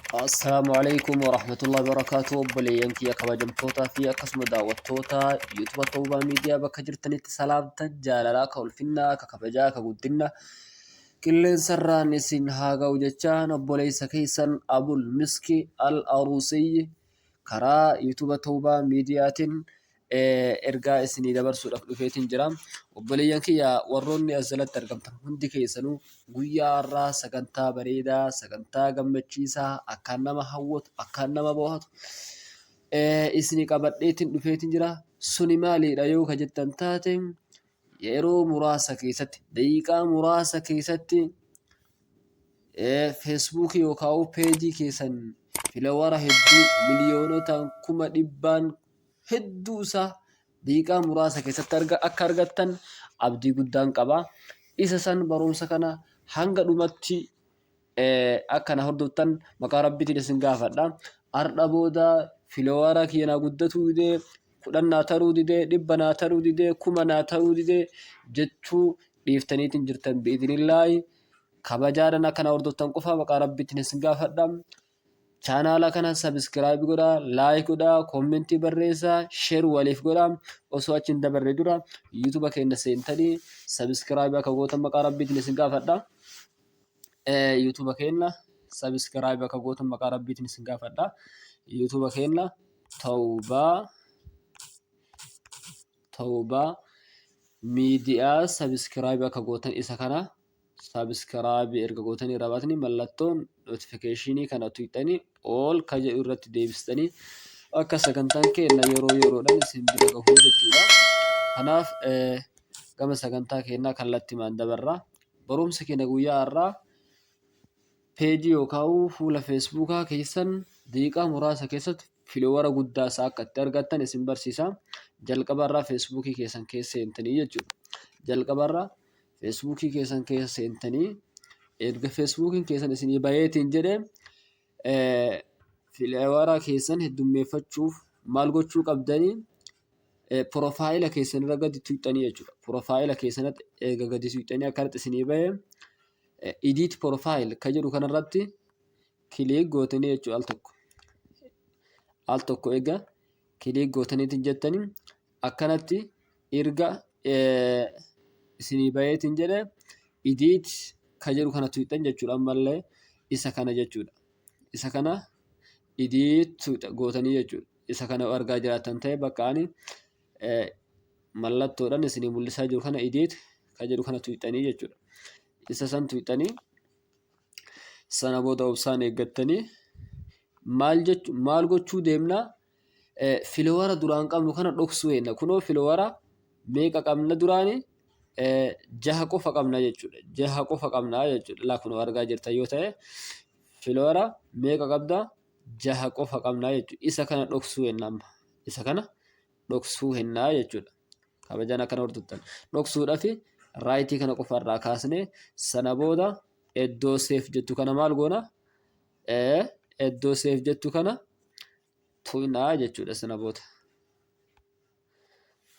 Assalaamu alaikum warahmatullahi wabarakatuh. Obboleeyyan kiyya kabajamtootaa fi akkasuma daawwattoota YouTube Tawbaa Miidiyaa, bakka jirtanitti salaamtan jaalalaa, ka ulfinnaa, ka kabajaa, ka guddinna qilleensarraan isin haa ga'u jechaan, obboleessa keessan Abul Miski Al Aruusiyyi karaa YouTube Tawbaa Miidiyaatiin ergaa isinii dabarsuudhaaf dhufeetiin jira. Obboleeyyan kiyya, warroonni as jalatti argamtan hundi keessanuu, guyyaa har'aa sagantaa bareedaa, sagantaa gammachiisaa, akkaan nama hawwatu, akkaan nama bohatu isinii qabadheetiin dhufeetiin jira. Suni maaliidha yoo ka jettan taate, yeroo muraasa keessatti, daqiiqaa muraasa keessatti, Feesbuukii yookaan peejii keessan followera hedduu miliyoonotaan, kuma dhibbaan hedduu isaa daqiiqaa muraasa keessatti akka argattan abdii guddaan qaba. Isa san barumsa kana hanga dhumatti akka na hordoftan maqaa Rabbiitiin isin gaafadha. Har'a booda followera kiyya naa guddatuu didee, 10 naa taruu didee, 100 naa taruu didee, 1000 naa taruu didee jechuu dhiiftaniitiin jirtan bi'idhnillaahi. Kabajaadhaan akka na hordoftan qofa maqaa Rabbiitiin isin gaafadha. Chaanaala kana subscribe godhaa, like godhaa, commentii barreessaa, share waliif godhaa. Osoo achi hin dabarre dura YouTube keenya seentanii subscribe akka gootan maqaa Rabbiitiin isin gaafadha. YouTube keenya subscribe akka gootan maqaa Rabbiitiin isin gaafadha. YouTube keenya Tawbaa Miidiyaa subscribe akka gootan, isa kana subscribe erga gootanii irraa baatanii, mallattoon notificationii kana tuqxanii, all ka jedhu irratti deebistanii, akka sagantaan keenya yeroo yeroodhaan isin bira gahu jechuudha. Kanaaf gama sagantaa keenyaa kallattimaan dabarra. Barumsa keenya guyyaa har'aa, peejii yookaan fuula Feesbuukaa keessan daqiiqaa muraasa keessatti followera guddaa isaa akka itti argattan isin barsiisa. Jalqabarraa Feesbuukii keessan keessa seentanii jechuudha. Jalqabarraa Feesbuukii keessan keessa seentanii, erga Feesbuukiin keessan isinii baheetiin jedhee, followera keessan heddummeeffachuuf maal gochuu qabdanii? Profile keessan irra gadi tuqxanii jechuudha. Profile keessanatti erga gadi tuqxanii akkanatti isinii bahe, edit profile ka jedhu kanarratti click gootanii jechuudha al tokko. Al tokko egaa click gootaniitiin jettanii, akkanatti erga isinii baheetiin jedhe, edit ka jedhu kana tuqxan jechuudha, ammallee isa kana jechuudha. Isa kana edit gootanii jechuudha. Isa kana argaa jiraattan ta'e, bakka ani mallattoodhaan isinii mul'isaa jiru kana, edit ka jedhu kana tuqxanii jechuudha. Isa san tuqxanii, sana booda obsaan eeggattanii, maal jechu, maal gochuu deemnaa? Followera duraan qabnu kana dhoksuu eenna. Kunoo followera meeqa qabna duraani? Jaha qofa qabna jechuudha. Jaha qofa qabna jechuudha. Laa, kunoo argaa jirtan yoo ta'e, followera meeqa qabda? Jaha qofa qabna jechuudha. Isa kana dhoksuu eenna amma. Isa kana dhoksuu hennaa jechuudha. Kabajaan akkana hordoftan. Dhoksuudhaaf rightii kana qofa irraa kaasnee, sana booda iddoo save jettu kana maal goona? Iddoo save jettu kana tuqnaa jechuudha sana booda.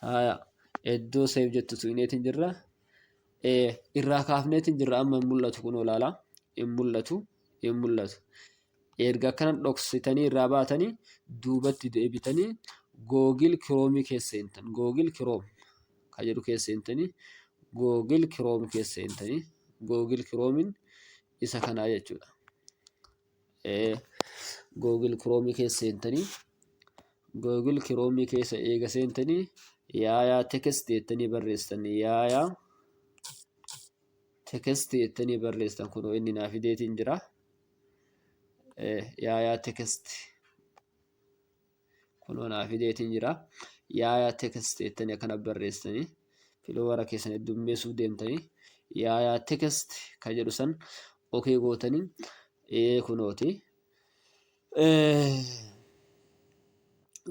Haya, iddoo save jettu tuqneetiin jirra. Irraa kaafneetiin jirra, amma hin mul'atu, kun ilaala. Hin mul'atu, hin mul'atu. Erga akkana dhoksitanii irraa baatanii, duubatti deebitanii Google Chrome keessa seentan. Google Chrome ka jedhu keessa seentanii, Google Chrome keessa seentanii, Google Chromein isa kanaa jechuudha. Google Chrome keessa seentanii, Google Chrome keessa eega seentanii, Yaayaa Text jettanii barreessitan. Yaayaa Text jettanii barreessitan, kunoo inni naa fideetiin jira. Yaayaa Text kunoo naa fideetiin jira. Yaayaa Text jettanii akkana barreessitanii, followera keessan heddummeessuuf deemtanii, Yaayaa Text ka jedhu san okay gootanii, kunooti.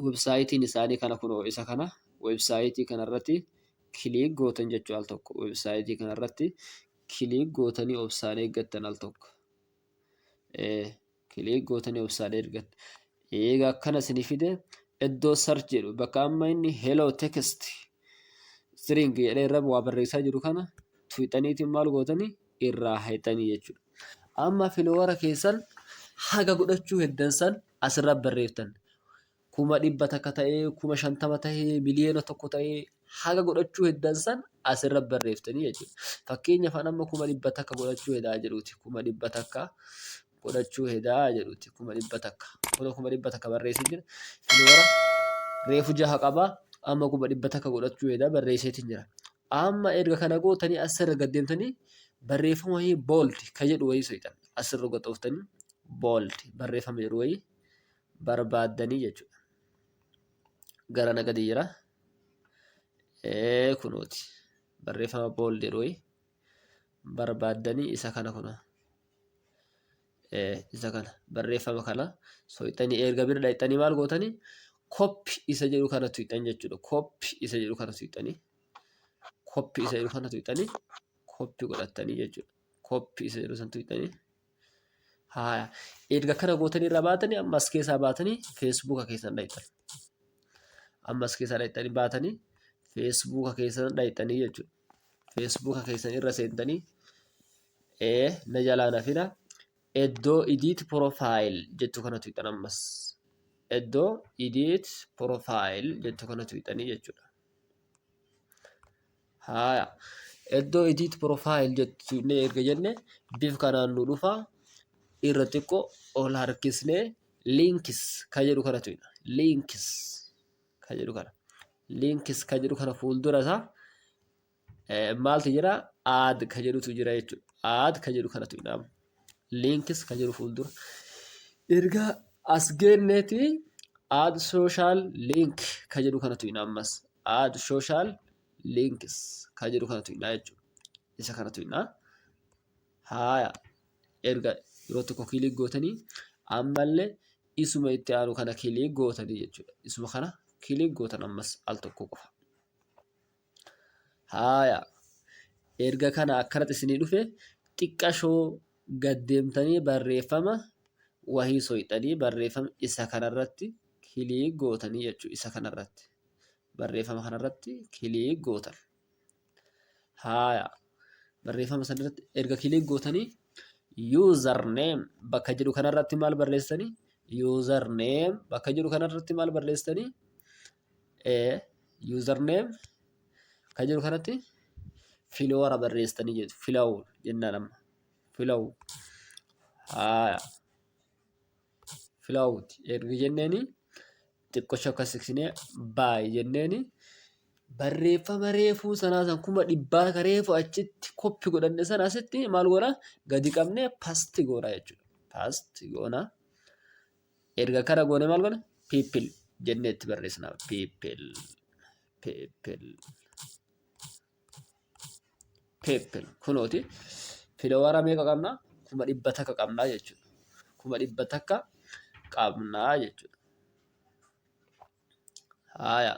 Websiteiin isaanii kana, kunoo isa kana websiteii kanarratti click gootan jechuu al tokko. Websiteii kanarratti click gootanii obsaan eeggattan al tokko. Click gootanii obsaan eeggattan. Eega akkana isinii fide, iddoo search jedhu, bakka amma inni "hello text string" jedhee irra waa barreessaa jiru kana tuqxaniitiin maal gootanii? Irraa hayxanii jechuudha. Amma followera keessan Haga godhachuu heddan san asirra barreeftan. 100,000 ta'ee, 50,000 ta'ee, 1,000,000 ta'ee haga godhachuu heddan san asirra barreeftanii jechuudha. Fakkeenyaaf an amma 100,000 godhachuu hedaa jedhuuti. 100,000 godhachuu hedaa jedhuuti. 100,000. Kunoo 100,000 barreessee jira. Filoora reefu jaha qaba. Amma 100,000 godhachuu hedaa barreesseetiin jira. Amma erga kana gootanii asirra gad deemtanii barreeffama wayii bold ka jedhu wayii soyxan. Asirra gad ooftanii bold barreeffama jedhu wayii barbaaddanii jechuudha. Gara na gadi jira. Ee kunooti. Barreeffama bold jedhu wayii barbaaddanii isa kana kunoo. Ee isa kana barreeffama kana soyxanii erga bira dhaqxanii maal gootanii copy isa jedhu kana tuyxan jechuudha. Copy isa jedhu kana tuyxanii copy isa jedhu kana tuyxanii copy godhattanii jechuudha. Copy isa jedhu san tuyxanii Haaya. Erga kana gootanii irraa baatanii amma as keessaa baatanii feesbuuka keessan dhayxan. Amma as keessaa dhayxanii baatanii feesbuuka keessan dhayxanii jechuudha. Feesbuuka keessan irra seentanii ee na jalaa na fida. Iddoo edit profile jettu kana tuyxan ammas. Iddoo edit profile jettu kana tuyxanii jechuudha. Haaya. Iddoo edit profile jettu tuqnee erga jenne bifa kanaan nu dhufa. Irra xiqqoo ol harkisnee links ka jedhu kana tuqna. Links ka jedhu kana. Links ka jedhu kana fuuldura isaa maaltu jira? Add ka jedhutu jira jechuudha. Add ka jedhu kana tuqna. Links ka jedhu fuuldura. Erga as geenneeti add social link ka jedhu kana tuqna ammas. Add social links ka jedhu kana tuqna jechuudha. Isa kana tuqna. Haaya erga yeroo tokko click gootanii ammallee isuma itti aanu kana click gootanii jechuudha. Isuma kana click gootan ammas al tokko qofa. Haaya erga kana akkanatti isinii dhufe xiqqashoo gad deemtanii barreeffama wahii soyxanii barreeffama isa kanarratti click gootanii jechuudha. Isa kanarratti barreeffama kanarratti click gootan. Haaya barreeffama sanarratti erga click gootanii username bakka jedhu kanarratti maal barreessitanii? Username bakka jedhu kanarratti maal barreessitanii? Username kan jedhu kanatti filoora barreessitanii jettu. Filaw jennaan amma. Filaw. Haaya. Filawuti erga jenneeni xiqqoshoo akkas siksinee baay jenneeni barreeffama reefuu sanaa san 100,000 ka reefu achitti copy godhanne sana asitti maal goona gadi qabnee paste goona jechuudha. Paste goona. Erga kana goone maal goona? People jennee itti barreessina. People. People. People. Kunooti. Follower meeqa qabna? 100,000 qabnaa jechuudha. 100,000 qabnaa jechuudha. Haaya.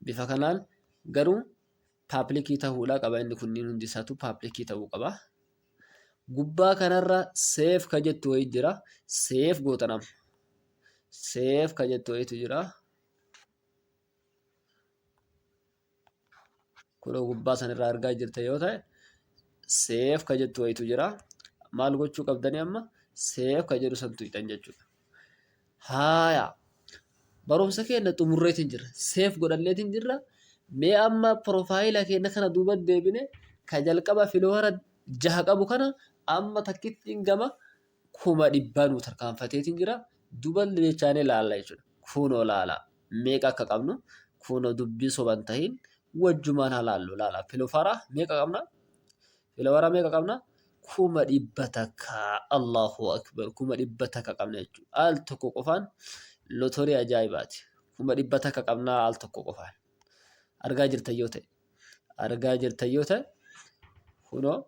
Bifa kanaan garuu public ta'uudhaa qaba inni kunniin hundi isaatu public ta'uu qaba. Gubbaa kanarra save ka jettu wayii jira. Save gootan amma. Save ka jettu wayiitu jira. Kunoo gubbaa sanirraa argaa jirta yoo ta'e save ka jettu wayiitu jira. Maal gochuu qabdanii amma save ka jedhu san tuqxan jechuudha. Haaya. Barumsa keenya xumurreetiin jirra. Save godhanneetiin jirra. Mee amma profile keenya kana duuba deebine ka jalqaba follower jaha qabu kana amma takkittiin gama 100,000 nu tarkaanfateetiin jira. Duuba jechaanee laalla jechuudha. Kunoo laala. Meeqa akka qabnu kunoo dubbii soban tahin wajjumaan haa laallu laala. Follower meeqa qabna? Follower meeqa qabna? 100,000. Allahu Akbar. 100,000 qabna jechuudha. Al tokko qofaan lotorii ajaa'ibaati. 100,000 qabnaa al tokko qofaan. Argaa jirtan yoo ta'e. Argaa jirtan yoo ta'e kunoo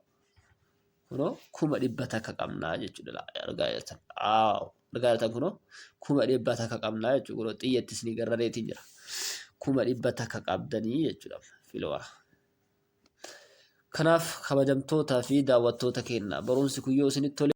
kunoo 100,000 qabnaa jechuudha. Argaa jirtan. Aaw. Argaa jirtan kunoo 100,000 qabnaa jechuudha. Kunoo xiyyattis ni garrareetiin jira. 100,000 qabdanii jechuudha. Follower. Kanaaf kabajamtootaa fi daawwattoota keenya barumsi kun yoo isinitti tole.